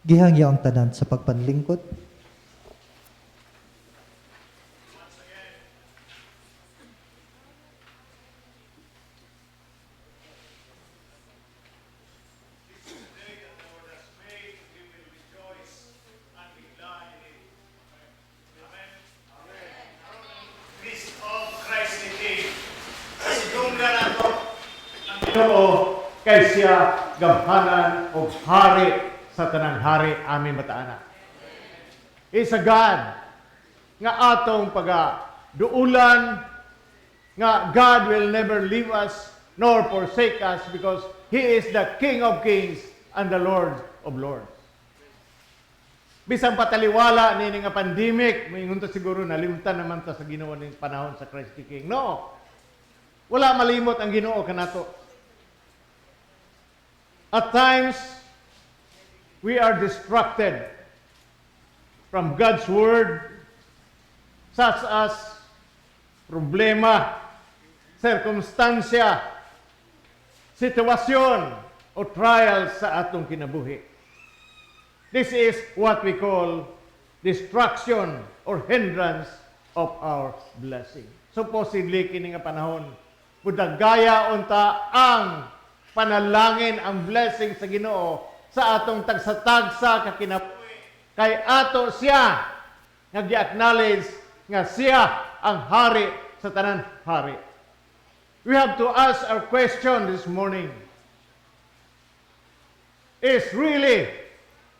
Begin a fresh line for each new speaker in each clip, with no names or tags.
Gihangyo ang tanan sa pagpanlingkod.
This is the day that the Lord has made. We will rejoice and be glad in it. Amen. Amen. Feast of Christ the King. Pasidunggan nato ang Ginoo kay siya gamhanan og hari sa tanang hari amin mataana. Is a God nga atong paga duulan nga God will never leave us nor forsake us because He is the King of Kings and the Lord of Lords. Bisan pataliwala ni nga pandemic, moingon ta siguro nalimtan naman ta sa Ginoo ning panahon sa Christ the King. No. Wala malimot ang Ginoo kanato. At times, we are distracted from God's Word, such as problema, sirkumstansya, sitwasyon, o trials sa atong kinabuhi. This is what we call distraction or hindrance of our blessing. Supposedly, kini nga panahon, mudagaya unta ang panalangin, ang blessing sa Ginoo sa atong tagsa-tagsa ka kinabuhi. Kay ato siya nga gi-acknowledge nga siya ang hari sa tanan hari. We have to ask our question this morning. Is really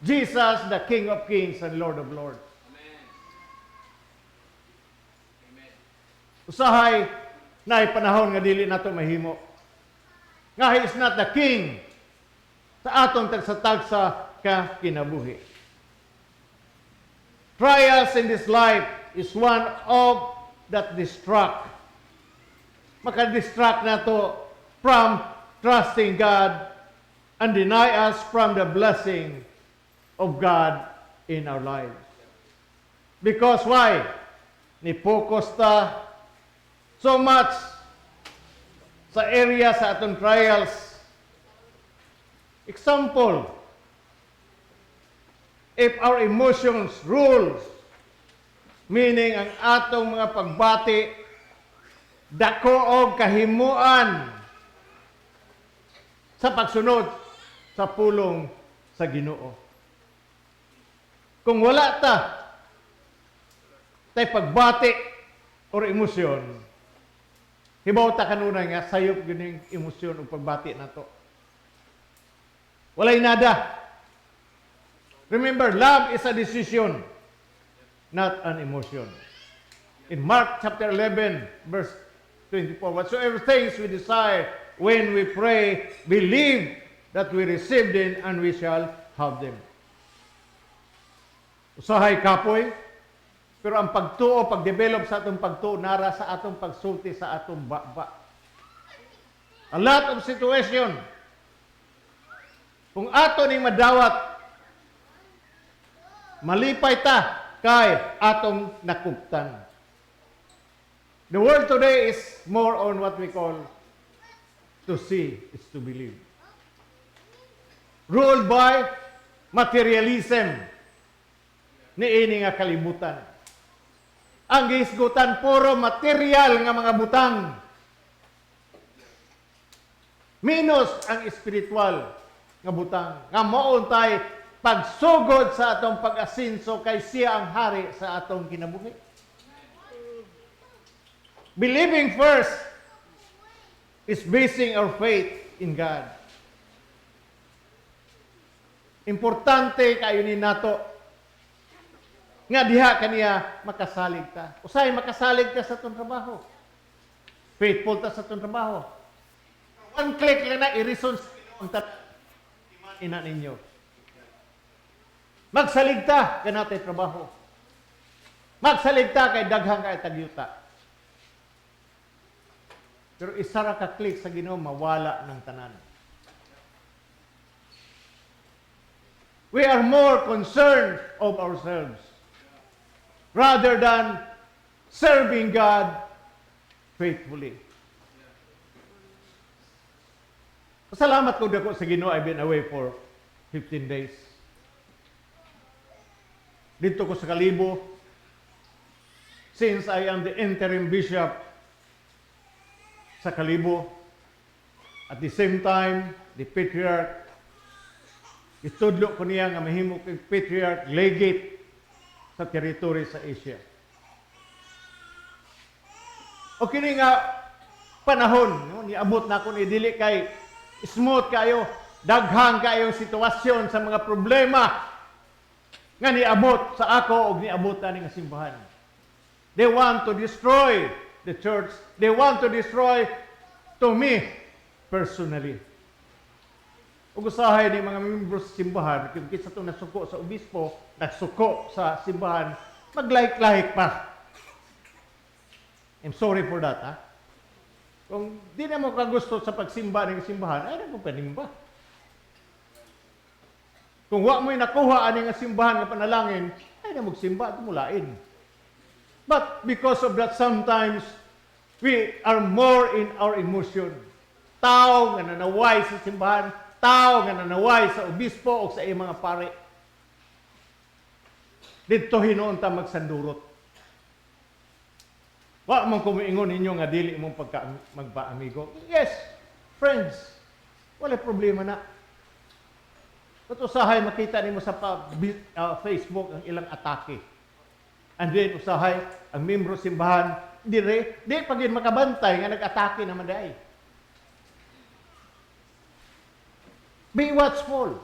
Jesus the King of Kings and Lord of Lords?
Amen. Amen.
Usahay na panahon nga dili nato mahimo. Nga He is not the King sa atong tagsa-tagsa ka kinabuhi. Trials in this life is one of that distract. Maka-distract nato from trusting God and deny us from the blessing of God in our lives. Because why? Ni-focus ta so much sa area sa atong trials. Example, if our emotions rules, meaning ang atong mga pagbati, dako og kahimuan sa pagsunod sa pulong sa Ginoo. Kung wala ta tay pagbati or emosyon, hibaw ta kanunay nga sayop gyud ning emosyon ug pagbati nato. Walay nada. Remember, love is a decision, not an emotion. In Mark chapter 11, verse 24, "Whatsoever things we desire when we pray, believe that we receive them and we shall have them." Usahay kapoy, pero ang pagtuo, pag-develop sa atong pagtuo, nara sa atong pagsulti sa atong baba. A lot of situation, kung ato ning madawat, malipay ta kay atong nakuptan. The world today is more on what we call to see is to believe. Ruled by materialism niini nga kalibutan. Ang gihisgutan puro material nga mga butang. Minus ang espiritual nga butang. Nga mao untay pagsugod sa atong pag-asinso kay siya ang hari sa atong kinabuhi. Believing first is basing our faith in God. Importante kayo ni nato nga diha kaniya makasalig ta. Usahay makasalig ka sa atong trabaho. Faithful ta sa atong trabaho. One click lang na i-reason sa Ginoo ang ina ninyo. Magsalig ta kanatay trabaho. Magsalig ta kay daghang kay tagyuta. Pero isa ra ka click sa Ginoo, mawala ng tanan. We are more concerned of ourselves rather than serving God faithfully. Pasalamat ko dako sa Ginoo, I've been away for 15 days. Didto ko sa Kalibo, since I am the interim bishop sa Kalibo, at the same time, the patriarch, itudlo ko niya nga mahimo kong patriarch legate sa territory sa Asia. O kini nga panahon, no, niabot na ako ni, dili kay smooth kayo, daghang kayong sitwasyon sa mga problema nga niabot sa ako og niabot ani nga simbahan. They want to destroy the church. They want to destroy to me personally. Ug usahay ni mga membro sa simbahan, kung kinsa itong nasuko sa obispo, nagsuko sa simbahan, mag-like-like pa. I'm sorry for that, ha? Kung di na mo kagusto sa pagsimba ng simbahan, ay na mo panimba. Kung wa mo'y nakuha ani nga simbahan nga panalangin, ay na magsimba at mulain. But because of that, sometimes we are more in our emotion. Tao nga nanaway sa simbahan, tao nga nanaway sa obispo o sa iyang mga pare. Didto hinuon ta magsandurot. Wa man ko moingon ninyo nga dili imong pagka magpaamigo. Yes, friends. Wala problema na. But usahay makita nimo sa Facebook ang ilang atake. And then usahay ang membro simbahan dire di pa gyud makabantay nga nag-atake naman diay. Be watchful.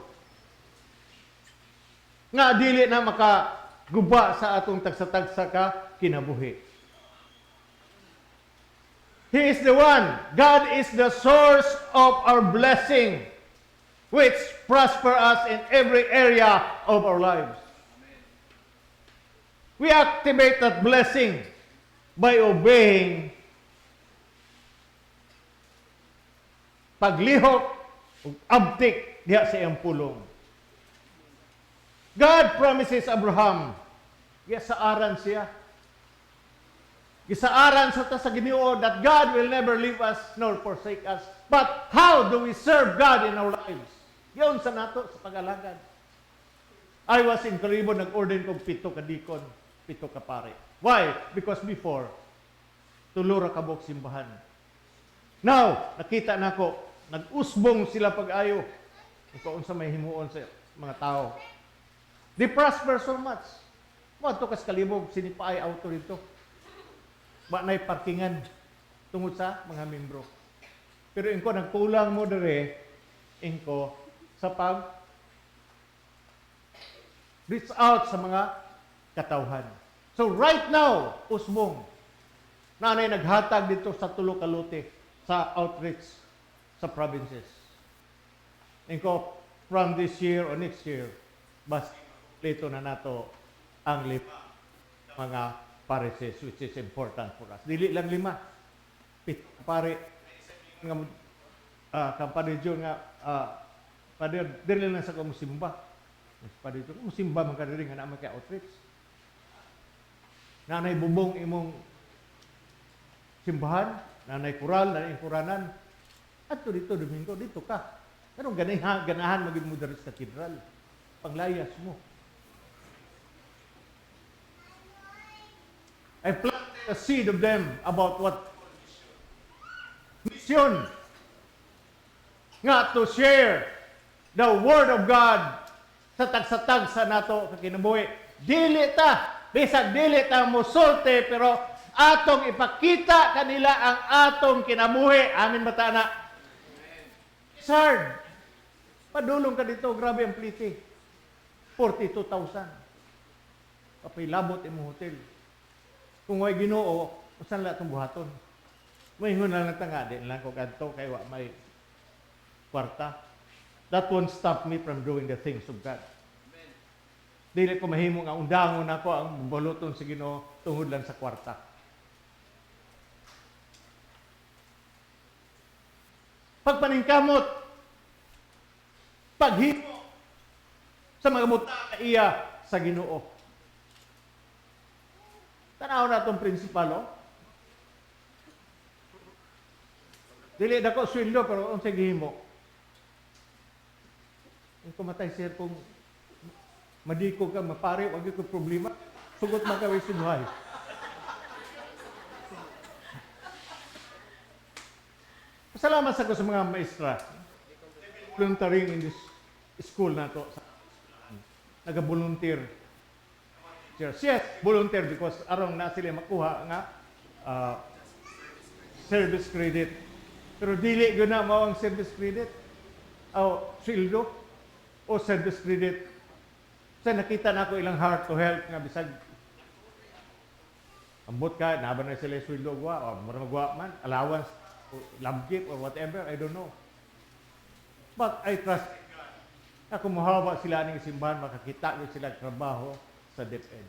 Nga dili na makaguba sa atong tagsa-tagsa ka kinabuhi. He is the one. God is the source of our blessing, which prosper us in every area of our lives. We activate that blessing by obeying paglihok ug abtik diha sa iyang pulong. God promises Abraham, gisaaran siya. Gisaaran sa ta sa Ginoo that God will never leave us nor forsake us. But how do we serve God in our lives? Yun sa nato sa pag-alagad. I was in Kalibo, nag-ordain kog pito ka deacon, pito ka pare. Why? Because before, tulo ra ka buok simbahan. Now, nakita nako, nag-usbong sila pag-ayo. Ikaw unsa may himuon sa mga tao. They prosper so much. Moadto kas Kalibo, sinipaay auto dito. Wa na'y parkingan tungod sa mga membro. Pero ingko nagkulang mo dire, ingko sa pag reach out sa mga katawhan. So right now, usbong, nanay naghatag dito sa tulo ka lote sa outreach sa provinces. Ingko, from this year or next year, bas dito na nato ang lima mga parishes, which is important for us. Dili lang lima. Pito pare nga kang Padre John nga Padre, dili lang sa kumusimba. Padre John, kumusimba man ka diri nga naa man kay outreach. Nanay bubong imong simbahan, nanay kural, nanay kuranan. Adto dito Domingo, dito ka. Pero ganahan, ganahan maging mo diri sa katedral. Panglayas mo. I planted a seed of them about what mission nga to share the word of God sa tagsa-tagsa nato kinabuhi. Dili ta, bisag dili ta musulti, pero atong ipakita kanila ang atong kinabuhi. Amin ba ta na? It's hard. Padulong ka dito, grabe ang pliti. 42,000. Kapilabot imong hotel. Kung way Ginoo, usan la itong buhaton? Moingon lang ta nga, di lang ko kadto kay wa may kwarta. That won't stop me from doing the things of God. Dili ko mahimo nga undangon ako ang baluton sa Ginoo tungod lang sa kwarta. Pagpaningkamot, paghimo sa mga butang na iya sa Ginoo. Tanaw na itong prinsipal, oh. Dili dako sweldo pero unsay gihimo? Kung kumatay sir kung
Madiko ka, mapare, wag ko problema. Sugot man ka way subuhay. Pasalamat sa ko sa mga maestra. Volunteering in this school na to. Naga-volunteer. Yes, volunteer because arong na sila makuha nga service credit. Pero dili gyud na mao ang service credit. O sweldo o service credit. Sa nakita na ako ilang heart to help nga bisag ambot ka, naba na sila yung sweldo gwa, o mura magwa man, allowance, o love gift, or whatever, I don't know. But I trust God. Na kung muhawa sila ning simbahan, makakita gyud sila trabaho sa DepEd.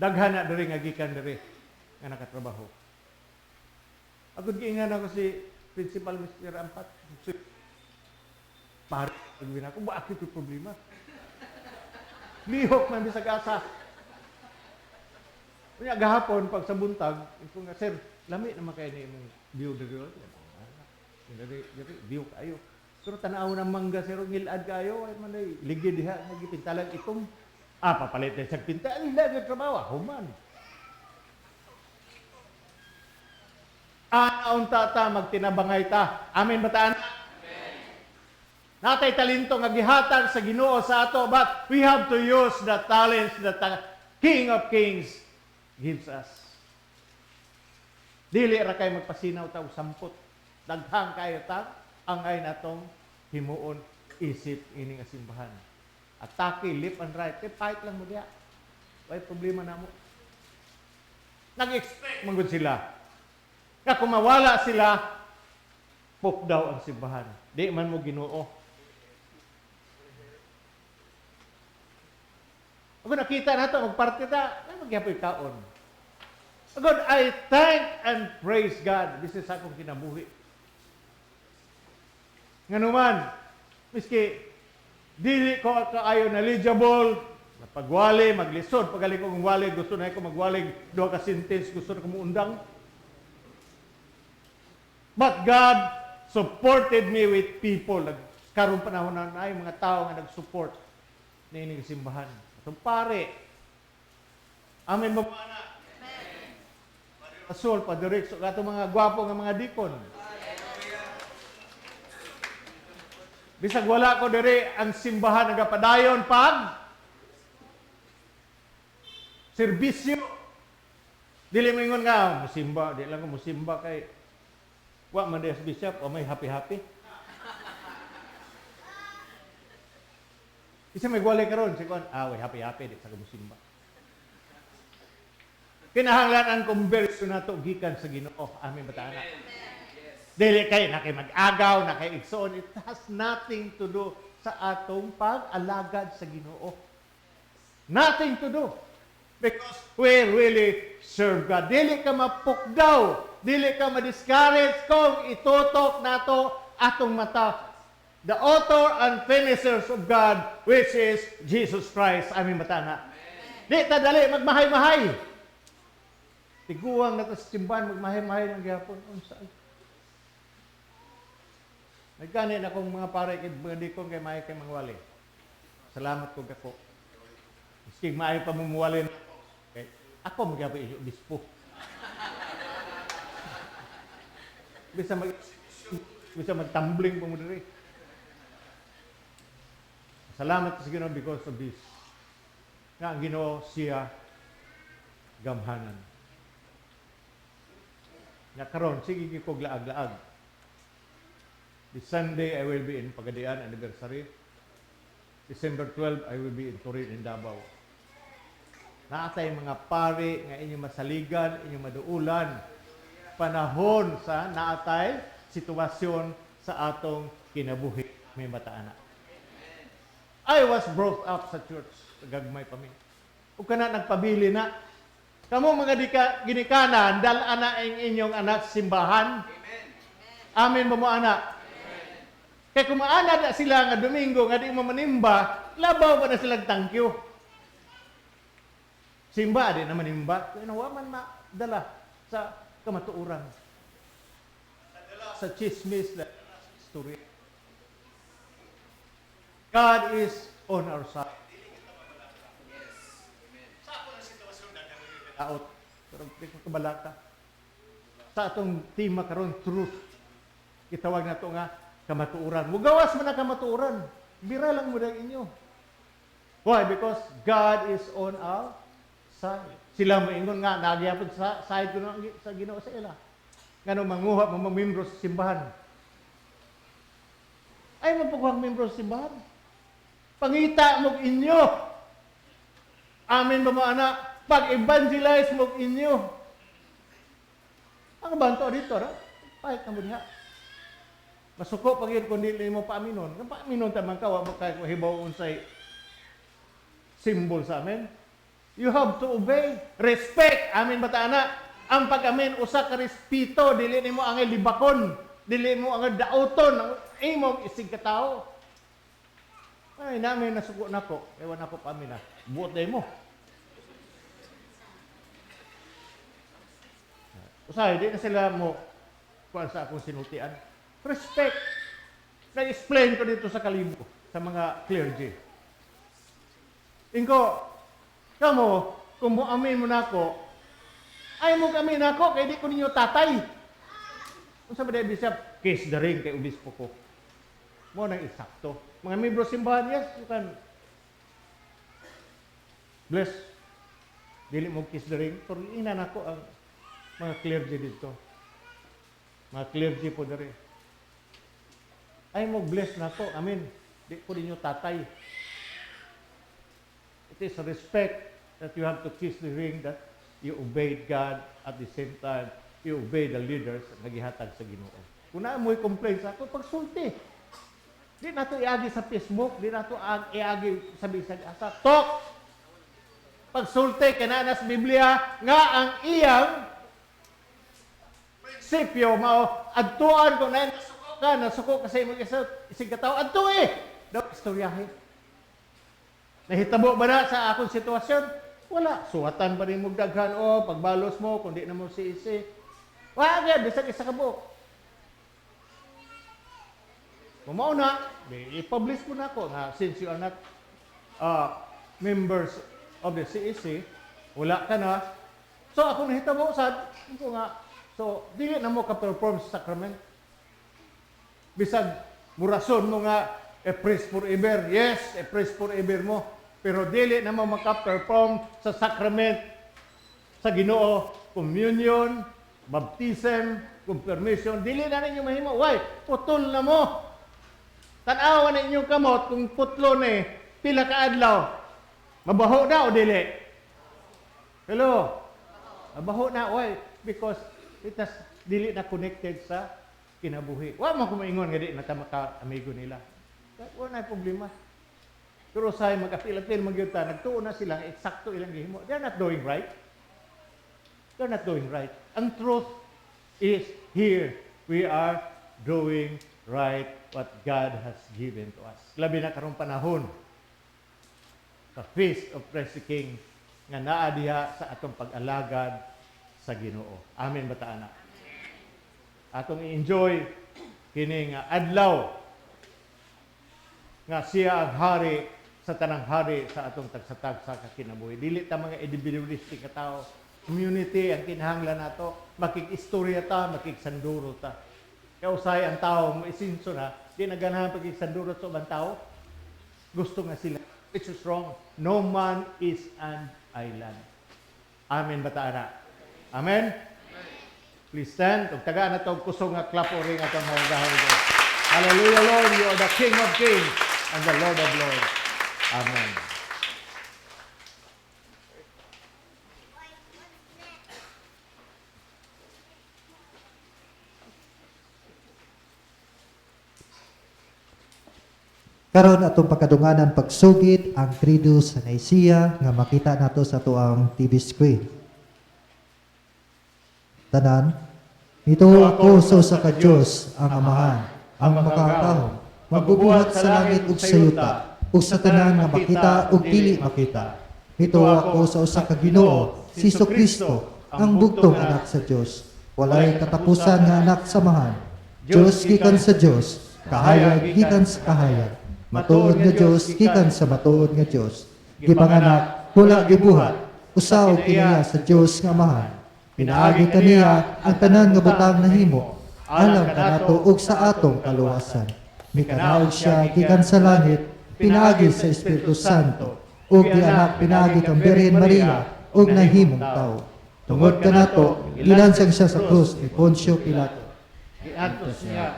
Daghan na diri nga gikan diri nga nakatrabaho. Agud giingan ako si Principal Mr. Ampat. Si pare, ako, bakit yung problema? Lihok man bisag asa. Unya gahapon pag sa buntag, ko nga, "Sir, lami naman kayo ni imong view diri." Diri diri view kayo. Pero tanaw ng mangga, sir, ngilad kayo, ay man ay ligi diha nga gipintalan itom. Ah, papalit na siyang pinta. Ay, lagi trabaho, human. Ana ta magtinabangay ta. Amen ba ta? Natay talento nga gihatag sa Ginoo sa ato, but we have to use the talents that the King of Kings gives us. Dili ra kay magpasinaw ta og sampot. Daghang kayo ta angay natong himuon isip ining simbahan. Atake left and right, kay fight lang mo diha. Way problema namo. Nag-expect man gud sila nga kung mawala sila, pop daw ang simbahan. Di man mo Ginoo. Ako nakita na to, magparte ta, ay magyapoy kaon. Agad, I thank and praise God. This is akong kinabuhi. Nganuman, miski dili ko kaayo knowledgeable, napagwali, maglisod, pagaling ko wali, gusto na ko magwali, duha ka sentence, gusto na ko muundang. But God supported me with people. Nagkaroon panahon na ay mga tao nga nag-support na ining simbahan. Atong pare. Amen ba, mga anak? Rasul, Padre Rex, ug atong mga gwapo nga mga dikon. Bisag wala ko diri, ang simbahan nagapadayon pag serbisyo. Dili mo ingon nga musimba, di lang ko musimba kay wa man des bishop o may happy happy. Isa may gwali karon si kuan, ah, way happy happy, di sa musimba. Kinahanglan ang conversion nato gikan sa Ginoo. Amen ba ta, anak? Dili kay na kay mag-agaw, na kay igsoon. It has nothing to do sa atong pag-alagad sa Ginoo. Nothing to do. Because we really serve God. Dili ka mapukdaw. Dili ka ma-discourage kung itutok nato atong mata. The author and finishers of God, which is Jesus Christ. Amen ba ta na? Di ta dali magmahay-mahay. Tiguang na sa simbahan, magmahay-mahay ng gihapon. Unsa ay? Nagkani na akong mga pare kay mga dikon kay maayo kay mangwali. Salamat ko gako. Miski maayo pa mumuwali na ako. Kay ako magyapon iyo obispo. Bisa magtumbling pa mo diri. Salamat sa Ginoo because of this. Nga ang Ginoo siya gamhanan. Nga karon sige gyud kog laag-laag. This Sunday I will be in Pagadian anniversary. December 12 I will be in Turin in Davao. Naatay mga pare nga inyong masaligan, inyong maduulan. Panahon sa naatay sitwasyon sa atong kinabuhi may mataan na. I was brought up sa church, gagmay pa mi. Ug kana nagpabili na. Kamo mga dika, ginikanan, dal-a na ang inyong anak simbahan. Amen ba mo, anak? Kay kung maana na sila nga Domingo nga di mo manimba, labaw pa na silang thank you. Simba, di na manimba. Kaya wa man madala sa kamatuoran. Sa chismis, sa story. God is on our side. Sa ako ng sitwasyon na out. Pero di ko kabalaka. Sa atong tema karon, truth. Gitawag nato nga kamatuoran. Mugawas man ang kamatuoran. Bira lang mo dahil inyo. Why? Because God is on our side. Sila moingon nga nagyapon sa side ko sa Ginoo sa ila. Ngano manguha mo mga membro sa simbahan. Ay mo pagkuha membro sa simbahan. Pangita mo inyo. Amen ba mo, anak? Pag-evangelize mo inyo. Ang banto dito, ra? Pahit na mo diha. Masuko pag yun kung dili mo paaminon. Kung paaminon ta man ka, wa mo kay hibaw unsay symbol sa amin. You have to obey. Respect. Amen ba ta, ana? Ang pag-amin, usa ka respeto. Dili nimo ang libakon. Dili mo ang dauton. Ang imong isig katao. Ay, namin nasuko nako. Ewan ako pa amin na. Buot day mo. Usahay, di na sila mo kuan sa akong sinultian. Respect. Na-explain ko dito sa Kalibo, sa mga clergy. Ingko, kamo, kung muamin mo nako, ay mo kami nako, kay di ko ninyo tatay. Unsa ba di bishop? Kiss the ring kay obispo ko. Mo nang eksakto. Mga membro simbahan, yes, you can bless. Dili mo kiss the ring, pero ina nako ang mga clergy dito. Mga clergy po diri. Ay mo bless nako, amen. Di ko ninyo tatay. It is a respect that you have to kiss the ring, that you obeyed God, at the same time you obey the leaders nga gihatag sa Ginoo. Kung naa mo'y complaint sa ako, pagsulti. Di nato iagi sa Facebook, di nato iagi sa bisag asa. Talk! Pagsulti kay naa sa Biblia nga ang iyang prinsipyo mao adtuan kung na nasuko ka, nasuko ka sa imong isa isig ka tawo, adto eh. Daw istoryahe. Nahitabo ba na sa akong sitwasyon? Wala. Suwatan pa rin mo daghan o pagbalos mo kung di na mo siisi. Wa gyud bisag isa ka buok. Mao na, i-publish ko na ako nga since you are not members of the CEC, wala ka na. So ako nahitabo sad ko nga, so dili na mo ka-perform sa sacrament. Bisag murason mo nga a priest forever. Yes, a priest forever mo. Pero dili na mo maka-perform sa sacrament sa Ginoo, communion, baptism, confirmation, dili na ninyo mahimo. Why? Putol na mo. Tan-awa na inyong kamot kung putlo ni pila ka adlaw. Mabaho na o dili? Hello? Mabaho na. Why? Because it has dili na connected sa kinabuhi. Wa man ko maingon nga di na ta maka-amigo nila. Wa na problema. Pero say mag-apil-apil man gyud ta, nagtuo na sila eksakto ilang gihimo. They're not doing right. They're not doing right. Ang truth is here. We are doing right what God has given to us. Labi na karong panahon sa Feast of Christ the King nga naa diha sa atong pag-alagad sa Ginoo. Amen ba ta, ana? Atong i-enjoy kini nga adlaw nga siya ang hari sa tanang hari sa atong tagsa-tagsa ka kinabuhi. Dili ta mga individualistic ka tao. Community ang kinahanglan nato. Makig-istorya ta, makigsanduro ta. Kaya usahay ang tao, maisinso na, di na ganahan pagkigsanduro sa ubang tao. Gusto nga sila. Which is wrong. No man is an island. Amen ba ta, ana? Amen? Please stand. Ug tagaan nato og kusog nga clap o ring atong mga gahom. Hallelujah, Lord. You are the King of Kings and the Lord of Lords. Amen.
Karon atong pagkadunganan pagsugid ang Credo sa Nicaea nga makita nato sa atoang TV screen. Tanan, mituo ako sa usa ka Dios ang Amahan, ang makakatahom, magbubuhat sa langit ug sa yuta, ug sa tanan nga makita ug dili makita. Mituo ako sa usa ka Ginoo, si Kristo, ang bugtong anak sa Dios. Walay katapusan nga anak sa Amahan. Dios gikan sa Dios, kahayag gikan sa kahayag. Matuod nga Dios gikan sa matuod nga Dios. Gipanganak, wala gibuhat, usa og kinaiya sa Dios nga Amahan. Pinaagi kaniya ang tanan nga butang nahimo, alang kanato ug sa atong kaluwasan. Mikanaog siya gikan sa langit, pinaagi sa Espiritu Santo, ug gianak pinaagi kang Birhen Maria ug nahimong tawo. Tungod kanato, gilansang siya sa krus ni Poncio Pilato.
Giantos niya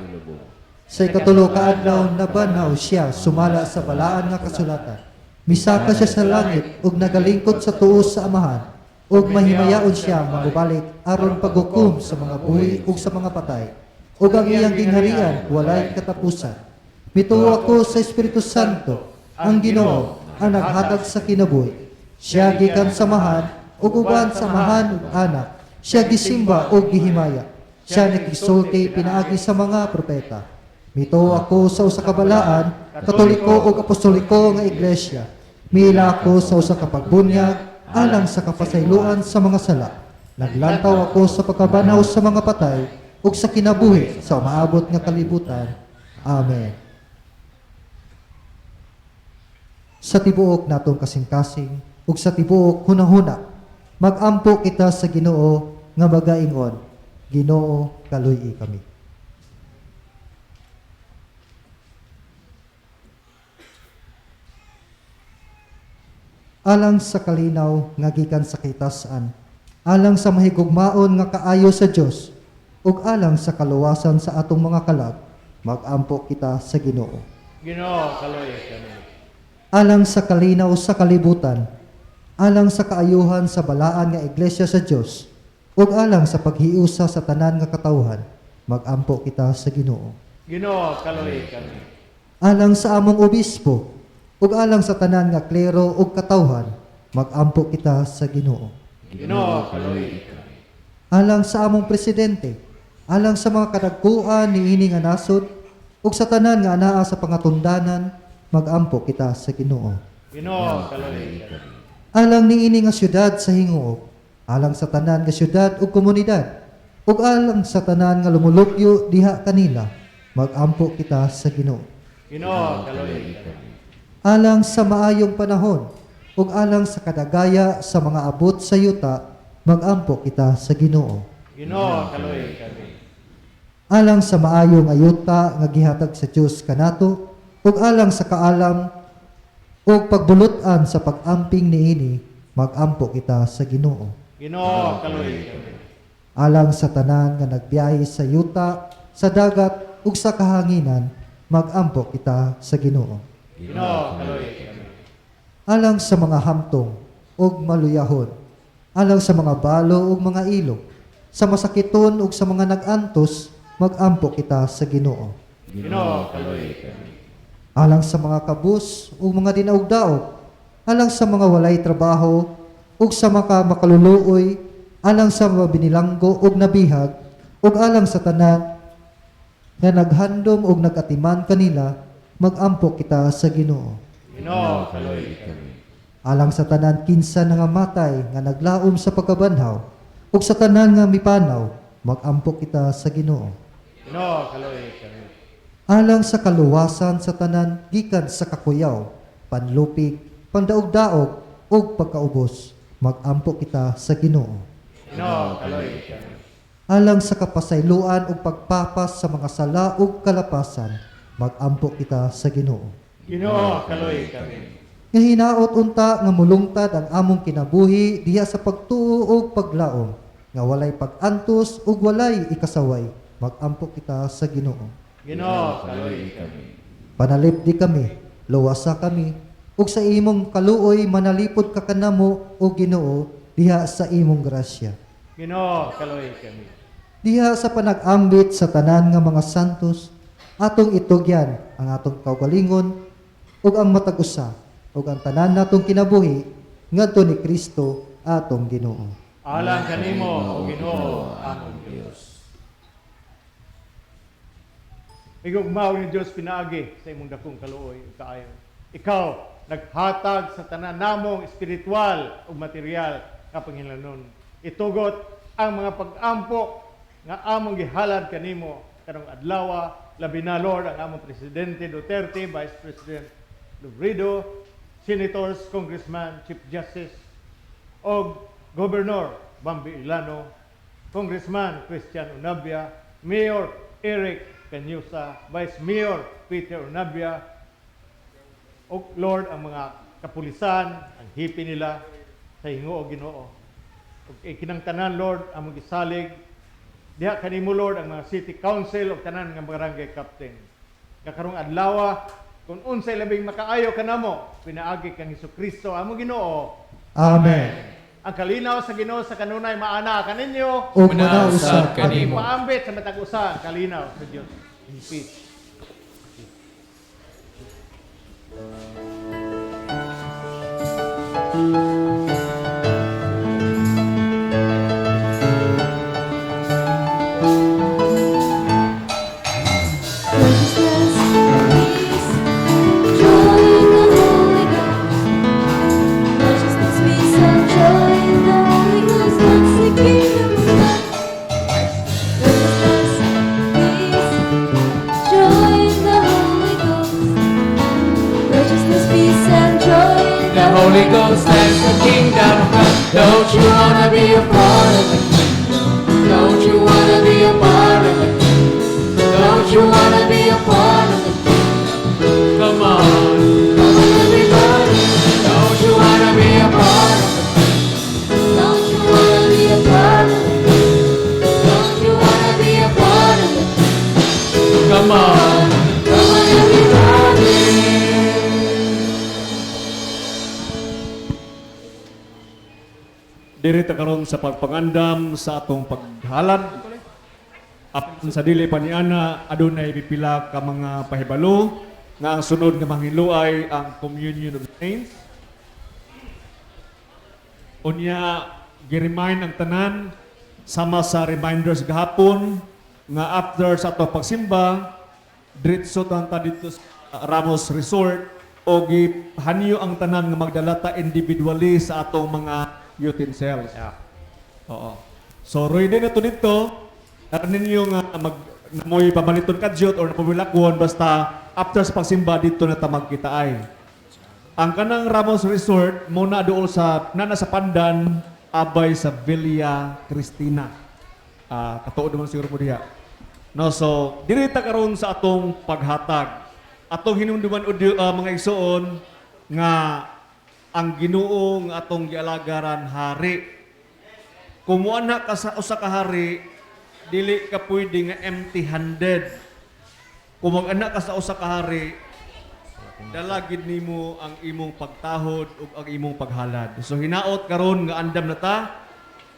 Sa ikatulo ka adlaw nabanhaw siya sumala sa balaan nga kasulatan. Misaka siya sa langit ug nagalingkod sa tuo sa Amahan ug mahimayaon siya mangubalik aron paghukom sa mga buhi ug sa mga patay. Ug ang iyang gingharian walay katapusan. Mituo ako sa Espiritu Santo, ang Ginoo, ang naghatag sa kinabuhi. Siya gikan sa Amahan ug uban sa Amahan ug Anak. Siya gisimba ug gihimaya. Siya nakisulti pinaagi sa mga propeta. Mituo ako sa usa ka balaan, Katoliko ug Apostoliko nga iglesia. Miila ako sa usa ka pagbunyag alang sa kapasayloan sa mga sala. Naglantaw ako sa pagkabanhaw sa mga patay ug sa kinabuhi sa umaabot nga kalibutan. Amen. Sa tibuok natong kasing-kasing ug sa tibuok hunahuna, magampo kita sa Ginoo nga magaingon, Ginoo, kaluy-i kami. Alang sa kalinaw nga gikan sa kitasan, alang sa mahigugmaon nga kaayo sa Dios, ug alang sa kaluwasan sa atong mga kalag, magampo kita sa Ginoo.
Ginoo, kaluoy kami.
Alang sa kalinaw sa kalibutan, alang sa kaayuhan sa balaan nga iglesia sa Dios, ug alang sa paghiusa sa tanan nga katawhan, magampo kita sa Ginoo.
Ginoo, kaluoy kami.
Alang sa among obispo, ug alang sa tanan nga klero ug katawhan, magampo kita sa Ginoo.
Ginoo, kaluoy kami.
Alang sa among presidente, alang sa mga kadagkuan niini nga nasod, ug sa tanan nga anaa sa pangatundanan, magampo kita sa Ginoo.
Ginoo, kaluoy kami.
Alang niini nga syudad sa Hinguog, alang sa tanan nga syudad ug komunidad, ug alang sa tanan nga lumulupyo diha kanila, magampo kita sa Ginoo.
Ginoo, kaluoy kami.
Alang sa maayong panahon ug alang sa kadagaya sa mga abot sa yuta, magampo kita sa Ginoo.
Ginoo, kaluoy kami.
Alang sa maayong ayuta nga gihatag sa Dios kanato ug alang sa kaalam ug pagbulot-an sa pag-amping niini, magampo kita sa Ginoo.
Ginoo, kaluoy kami.
Alang sa tanan nga nagbiyahe sa yuta, sa dagat ug sa kahanginan, magampo kita sa Ginoo.
Ginoo, kaluoy kami.
Alang sa mga hamtong ug maluyahon, alang sa mga balo ug mga ilo, sa masakiton ug sa mga nag-antos, magampo kita sa Ginoo.
Ginoo, kaluoy kami.
Alang sa mga kabus ug mga dinaog-daog, alang sa mga walay trabaho ug sa mga makaluluoy, alang sa mga binilanggo ug nabihag, ug alang sa tanan nga naghandom ug nagatiman kanila, magampo kita sa Ginoo.
Ginoo, kaluoy kami.
Alang sa tanan kinsa nangamatay nga naglaom sa pagkabanhaw, ug sa tanan nga mipanaw, magampo kita sa Ginoo.
Ginoo, kaluoy kami.
Alang sa kaluwasan sa tanan gikan sa kakuyaw, panlupig, pandaog-daog ug pagkaubos, magampo kita sa Ginoo.
Ginoo, kaluoy kami.
Alang sa kapasayloan ug pagpapas sa mga sala ug kalapasan, magampo kita sa Ginoo.
Ginoo, kaluoy kami.
Nga hinaot unta nga mulungtad ang among kinabuhi diha sa pagtuo ug paglaom, nga walay pag-antos ug walay ikasaway, magampo kita sa Ginoo.
Ginoo, kaluoy kami.
Panalipdi kami, luwasa kami, ug sa imong kaluoy manalipod ka kanamo o Ginoo diha sa imong grasya.
Ginoo, kaluoy kami.
Diha sa panag-ambit sa tanan nga mga santos, atong itugyan ang atong kaugalingon ug ang matag usa ug ang tanan natong kinabuhi ngadto ni Kristo atong Ginoo.
Alang kanimo, o Ginoo, among Dios. Igugmaw ni Dios pinaagi sa imong dakong kaluoy ug kaayo. Ikaw naghatag sa tanan namong espiritual ug material nga panghilanon. Itugot ang mga pag-ampo nga among gihalad kanimo karong adlaw. Labi na, Lord, ang among Presidente Duterte, Vice President Robredo, Senators, Congressman, Chief Justice, og Governor Bambi Ilano, Congressman Christian Unabia, Mayor Eric Cañusa, Vice Mayor Peter Unabia, og Lord, ang mga kapulisan, ang hepe nila sa hinguo, Ginoo. Ug kinang tanan, Lord, among gisalig diha kanimo, Lord, ang mga city council ug tanan nga barangay captain. Nga karong adlaw, kung unsay labing makaayo kanamo pinaagi kang Kristo among Ginoo.
Amen.
Ang kalinaw sa Ginoo sa kanunay maana kaninyo.
Ug muna usab
kanimo.
kanimo.
Paambit sa matag usa ang kalinaw sa Dios. In peace.
Righteousness, peace, joy in the Holy Ghost. Righteousness, peace, and joy in the Holy Ghost. That's the kingdom of God. Righteousness, peace, joy in the Holy Ghost. Righteousness, peace, and joy in
The Holy Ghost, that's the kingdom of God. Don't you wanna be a part of the kingdom? Don't you wanna be a part of the kingdom? Don't you wanna be a part of the kingdom? Come on,
Come on, everybody.
Don't you wanna be a part of the
Don't you wanna be a part of the Don't you wanna be a part of the
Come on.
Come on, everybody.
Diri ta karon sa pagpangandam sa atong paghalad. Apan sa dili pa ni ana, adunay pipila ka mga pahibalo nga ang sunod nga manghiluay ang Communion of Saints. Unya, gi-remind ang tanan sama sa reminders gahapon nga after sa atong pagsimba, diretso tan ta dito sa Ramos Resort o gihanyo ang tanan nga magdala ta individually sa atong mga utensils.
Yeah.
Oo. So, ready na to dito. Naran ninyo nga mag namoy pamaliton kadyot or napumilakwon basta after sa pagsimba dito na ta magkitaay. Ang kanang Ramos Resort mo na dool sa nana sa Pandan abay sa Villa Cristina. Ah, katuod naman siguro mo diha. No, so diri ta karon sa atong paghatag. Atong hinumduman mga igsoon nga ang Ginoo nga atong gialagaran hari. Kung muana ka sa usa ka hari, dili ka pwede nga empty-handed. Kung mag-anak ka sa usa ka hari, dala gid nimo ang imong pagtahod ug ang imong paghalad. So hinaot karon nga andam na ta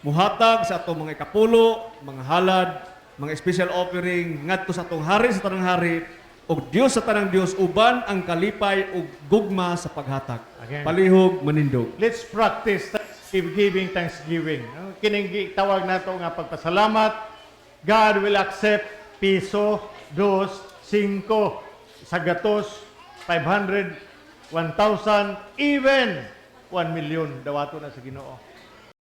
muhatag sa atong mga ikapulo, mga halad, mga special offering ngadto sa atong hari sa tanang hari ug Dios sa tanang Dios uban ang kalipay ug gugma sa paghatag.
Again.
Palihog manindog.
Let's practice thanksgiving, thanksgiving. No? Kining tawag nato nga pagpasalamat, God will accept piso, dos, singko, sagatos, 500, 1,000, even 1 million. Dawato na sa Ginoo.